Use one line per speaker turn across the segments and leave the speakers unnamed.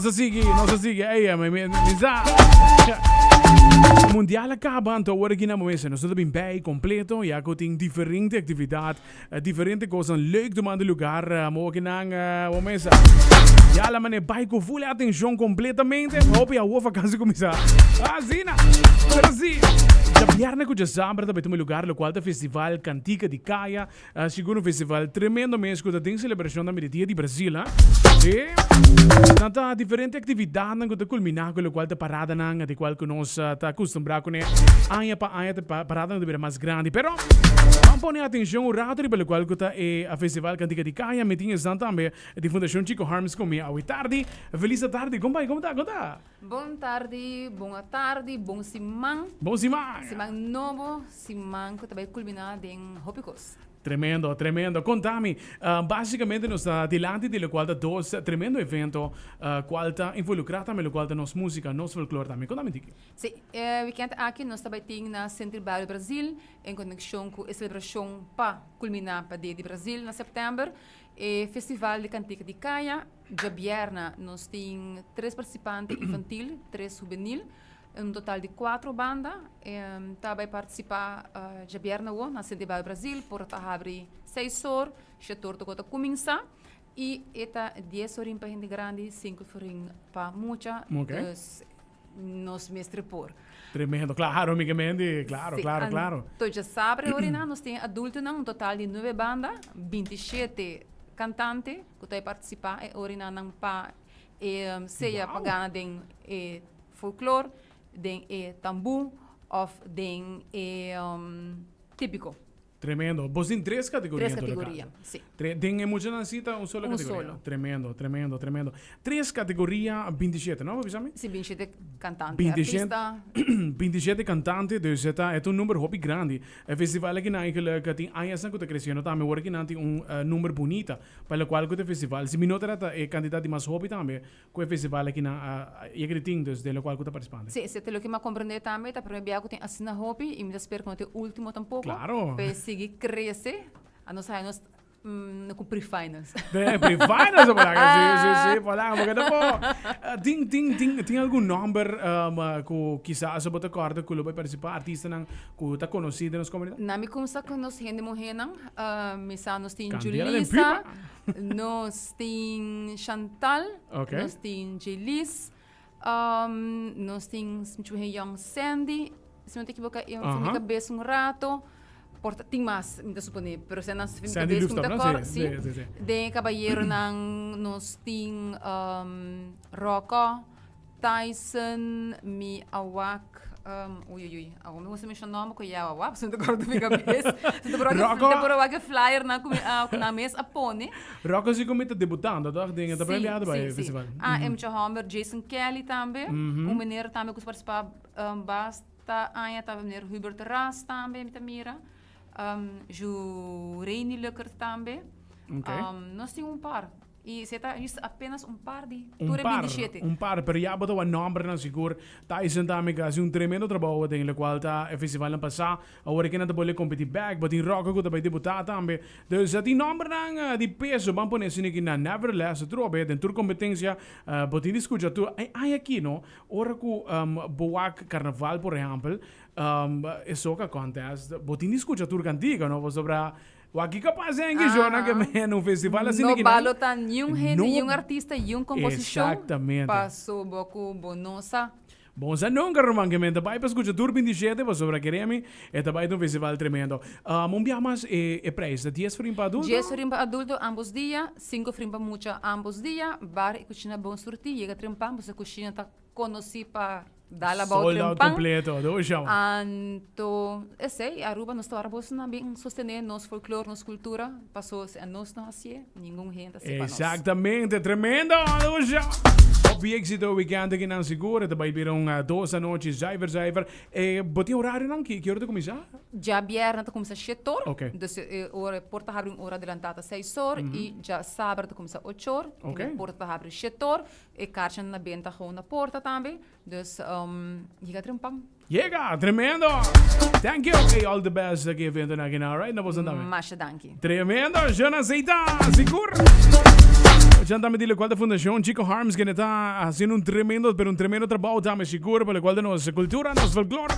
Nos a sigui, nos a sigui. Ey, mi, mi, mi sa. Mundial a caba, anto awor aki na momento nos ta bin bij completo, ya cu tin diferente actividad, diferente cosnan leuk tomando lugar. Mo aki nan momento. Ya la mane bai cu full atencion completamente. Hopi awor vakantie cuminsa. Asina. Pero si, djabierne cu djasabra ta bai tuma lugar, locual ta Festival Cantica di Caya. Sigur un festival tremendo mes cu ta den celebracion tambe di Dia di Brasil, ha. E nan ta diferente actividadnan cu ta culmina cu locual ta paradanan di cual cu nos ta acostumbra cune aña pa aña ta paradanan ta bira mas grandi. Pero ban pone atencion un rato riba locual cu ta e festival Cantica di Caya. Mi tin esnan tambe di Fundacion Chico Harms cu mi awe tardi. Feliz atardi. Con bai? Como ta? Con ta?
Bon tardi, bon atardi, bon siman.
Bon siman!
Siman nobo, siman ku ta bai kulminá den hopi kos.
Tremendo, tremendo. Konta mi, básicamente nos ta dilanti di lokual ta dos tremendo evento kual ta involukrá tambe lokual ta nos músika, nos folklor tambe. Konta mi tiki.
Sí, e wikènt aki nos ta bai tin na Sentro di Bario Brasil en konekshon ku e selebrashon pa kulminá pa Dia di Brasil na sèptèmber, e festival di kantika di kaya. Djabièrna nos tin tres partisipante infantil, tres hubenil, un total di kuatro banda ta bai partisipá djabièrna awo na Sede Bayo Brasil. Por ta habri seis or, shete or toko ta kuminsá i e ta dies orin pa hende grandi, sinku florin pa mucha. Dus nos mester por.
Tremendo, claro mi ke mendi, claro, claro, claro.
Anto djasabra e orinan nos tin adultonan, un total di nuebe banda, bintishete kantante. Ku ta e partisipá e orinanan pa e sea pa gana den e folklor, den e tambú òf den e típiko.
Tremendo. Bos tin tres kategoria
en todo kaso. Tres kategoria, si.
Den e muchanan si ta un solo kategoria.
Un solo.
Tremendo, tremendo, tremendo. Tres kategoria, bintishete, no? Bo bisa mi?
Si, bintishete kantante, artista.
Bintishete kantante, dus e ta e ta un number hopi grandi. E festival aki nan eigenlijk tin añasnan ku ta kresiendo tambe. Awor aki nan tin un number bunita pa lokual ku ta e festival. Si mi no ta e kantidat di mas hopi tambe ku e festival aki nan a yega di tin, dus den lokual ku ta partisipante.
Si, esei ta loke mi a komprendé tambe. Ta promé bia ku tin asina hopi i mi ta spera ku no ta e último tampoko.
Klaro.
Pa e sigui krese, a nos haña nos Ku pre-finals.
De pre-finals por acá. Sí, sí, sí, por acá. Porque tampoco. Tin, tin, tin, tin algún nomber um, ku quizás bo ta corda ku lo bai participar artistanan ku ta conocí den nos comunidad?
Na mi kumsa ku nos hende muhénan, uh, mi sa nos tin
Candela den
Julissa,
pipa.
nos tin Chantal,
Okay.
nos tin Jelis, um, nos tin mucho muhé yong Sandy, si no ta ekiboká, e
Aha.
mi kabes un rato. Por ta tin mas, mi ta suponé, pero esei nan mi
Sandy
kabes ku mi ta
Lufstop, no?
kòrda,
Sí,
sí.
sí, sí, sí.
Den e kabayeronan nos tin um, Rocco, Tyson, mi a wak, um, ui ui ui, awor mi gusta menshoná nòmber ku ya a wak, pasobra mi ta kòrda mi kabes. Mi ta por wak e,
Rocco.
mi ta por wak e flyernan ku mi a, ku nan mes a pone.
Rocco sí ku mi ta debutando, tòg? Den e ta
Sí,
promé biaha ta bai
sí,
e
sí.
festival.
Ah, e mucha hòmber Jason Kelly tambe, un meneer tambe ku sa partisipá um, basta. Ta aña ta meneer Hubert Ras tambe mi ta mira. Um, Jureini Luckert tambe.
Okay.
Um, nos tin un par. Y se ta just apenas un par di
Un
tur e
par,
27.
un par, pero ya bo ta wak nombernan sigur. Tyson tambe ka hasi un tremendo trabou den lokual ta e festivalnan pasá. Awor e kinan ta bolbe kompetí bèk. Bo tin Rocco ku ta bai debutá tambe. Dus tin nombernan di peso, ban pone asina kinan. Nevertheless, atrobe den tur kompetensia bo tin di skucha tur. E aña aki no, Ora ku bo wak karnaval por ehèmpel, e soca contest, bo tin di skucha tur kantika, no? Pasobra wak ki kapas hende shona ke men un festival asina
No
kinan.
balo ta niun hende,
No.
niun artista, niun komposishon
Exactamente.
paso bo ku bo no sa.
Bo no sa nunka ruman ke men ta bai pa skucha tur 27 pasobra kere mi e ta bai ta un festival tremendo. Un bia mas e e prijs ta dies florin pa adulto?
Dies florin pa adulto ambos dia, sinku florin pa mucha ambos dia, bar i kushina bon surtí, yega trempan pasobra kushina ta konosí pa dal abou
Sold out
trempan.
kompleto, dosha.
Anto esei, Aruba nos ta wòrdu boso nan bin sostené nos folklor, nos kultura, paso si anos no hasié, ningun hende ta hasié pa nos.
Exactamente, tremendo, dosha. Hopi éxito weekend aki nan sigur, e ta bai bira un dos anochi zuiver zuiver. E bo tin horarionan ki ki ora ta kuminsá?
Djabièrnè ta kuminsá shete or.
Ok.
Dus e ora e porta habri un ora adelantá ta seis or i djasabra ta kuminsá ocho or.
Ok.
E porta ta habri shete or. E karchinan na benta gewoon na porta tambe. Dus yega trempan.
Yega! Tremendo! Thank you! Hey, all the best aki eventonan aki nan, alright? Na boso tambe.
Masha danki.
Tremendo! Shona Seita! Sigur! Jan tambe di locual ta Fundacion Chico Harms kende ta haciendo un tremendo pero un tremendo trabao tambe sigur pa locual ta nos cultura, nos folklore.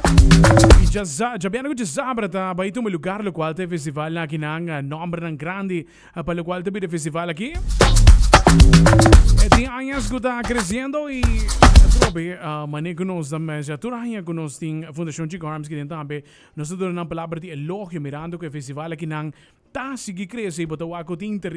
Y djabièrnè cu djasabra ta bay tuma lugar locual ta e festival aki nan nombernan grandi pa locual ta bira e festival aki. E tin añas cu ta creciendo y atrobe mane cu nos ta mencia tur aña cu nos tin Fundacion Chico Harms kende tambe nos ta duna nan palabra di elogio mirando cu e festival aki nan ta sigui crece y bo ta wak cu tin interes.